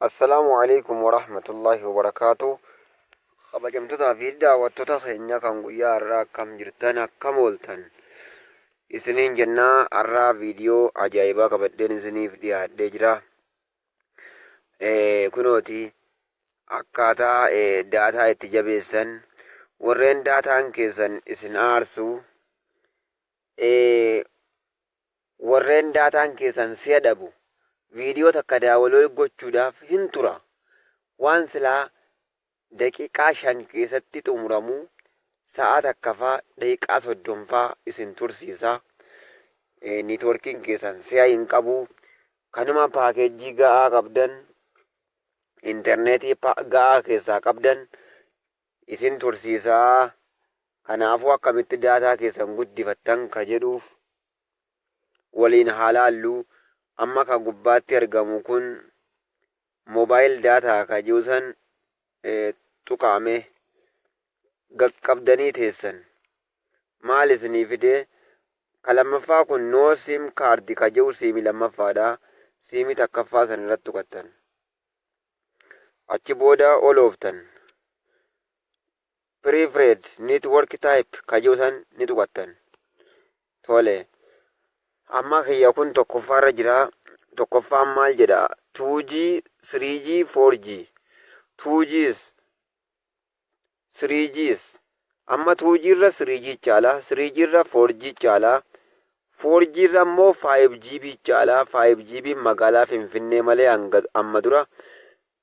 Assalaamu alaikum warahmatullaahi wabarakaatu. Kabajamtootaa fi daawwattoota keenya kan guyyaa har'aa, akkam jirtan, akkam ooltan isiniin jennaa. Har'aa viidiyoo ajaa'ibaa qabadheen isiniif dhiyaadhee jira. Kunooti, akkaataa daataa itti jabeessan, warreen daataan keessan isin aarsu, warreen daataan keessan si'a dhabu, viidiyoo takka download gochuudhaaf hin tura. Waan silaa daqiiqaa 5 keessatti xumuramu sa'a 1 faa, daqiiqaa 30 faa isin tursiisa. Networkiin keessan si'a hin qabu. Kanuma paakeejii ga'aa qabdan, intarneetii ga'aa keessaa qabdan isin tursiisaa. Kanaafuu akkamitti daataa keessan guddifattan ka jedhuuf waliin haa laallu. Amma ka gubbaatti argamu kun mobile data ka jiru san tuqaame qaqqabdanii teessan. Maal isinii fide? Ka lammaffaa kun no SIM card ka jiru siimii lammaffaadha. Siimii takkaffaa san irratti tuqattan. Achi booda ol ooftan. Preferred network type ka jiru san ni tuqattan. Tole. Amma kiyya kun tokkoffaarra jira. Tokkoffaan maal jedha? 2G, 3G, 4G. 2Gs, 3Gs. Amma 2G irra 3G caala, 3G irra 4G caala, 4G irra immoo 5GB caala. 5GB magaalaa Finfinnee malee amma dura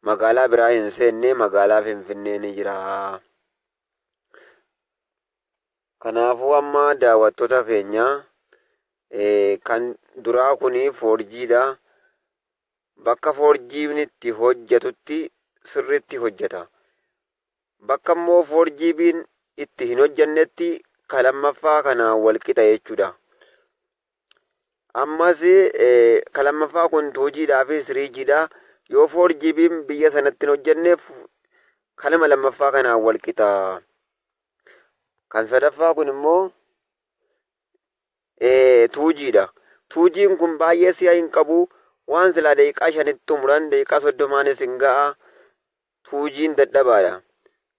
magaalaa biraa hin seenne, magaalaa Finfinnee ni jira. Kanaafuu amma daawwattoota keenya, kan duraa kun 4G dha. Bakka 4G itti hojjetutti sirriitti hojjeta. Bakka immoo 4GB'n itti hin hojjennetti ka lammaffaa kanaan wal qixa jechuudha. Ammas ka lammaffaa kun 2G dhaa fi 3G dha. Yoo 4GB'n biyya sanatti hin hojjenneef kanama lammaffaa kanaan wal qixa. Kan sadaffaa kun immoo 2G dha. 2G'n kun baay'ee si'a hin qabu. Waan silaa daqiiqaa 5tti xumuran daqiiqaa 30n hin ga'a. 2G'n dadhabaadha.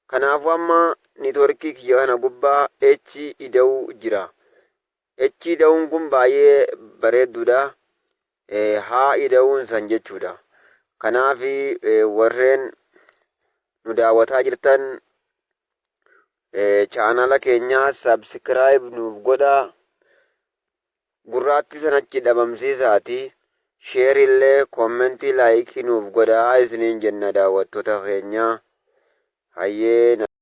Kanaafuu amma networkii kiyya kana gubbaa H ida'uu jira. H ida'uun kun baay'ee bareedduudha. Haa ida'uun san jechuudha. Kanaaf warreen nu daawwataa jirtan, chaanala keenya subscribe nuuf godhaa. Gurraattii sanachi dhabamsiisaati. Share illee, commentii, likeii nuuf godhaa isiniin jenna, daawwattoota keenya. Hayyee.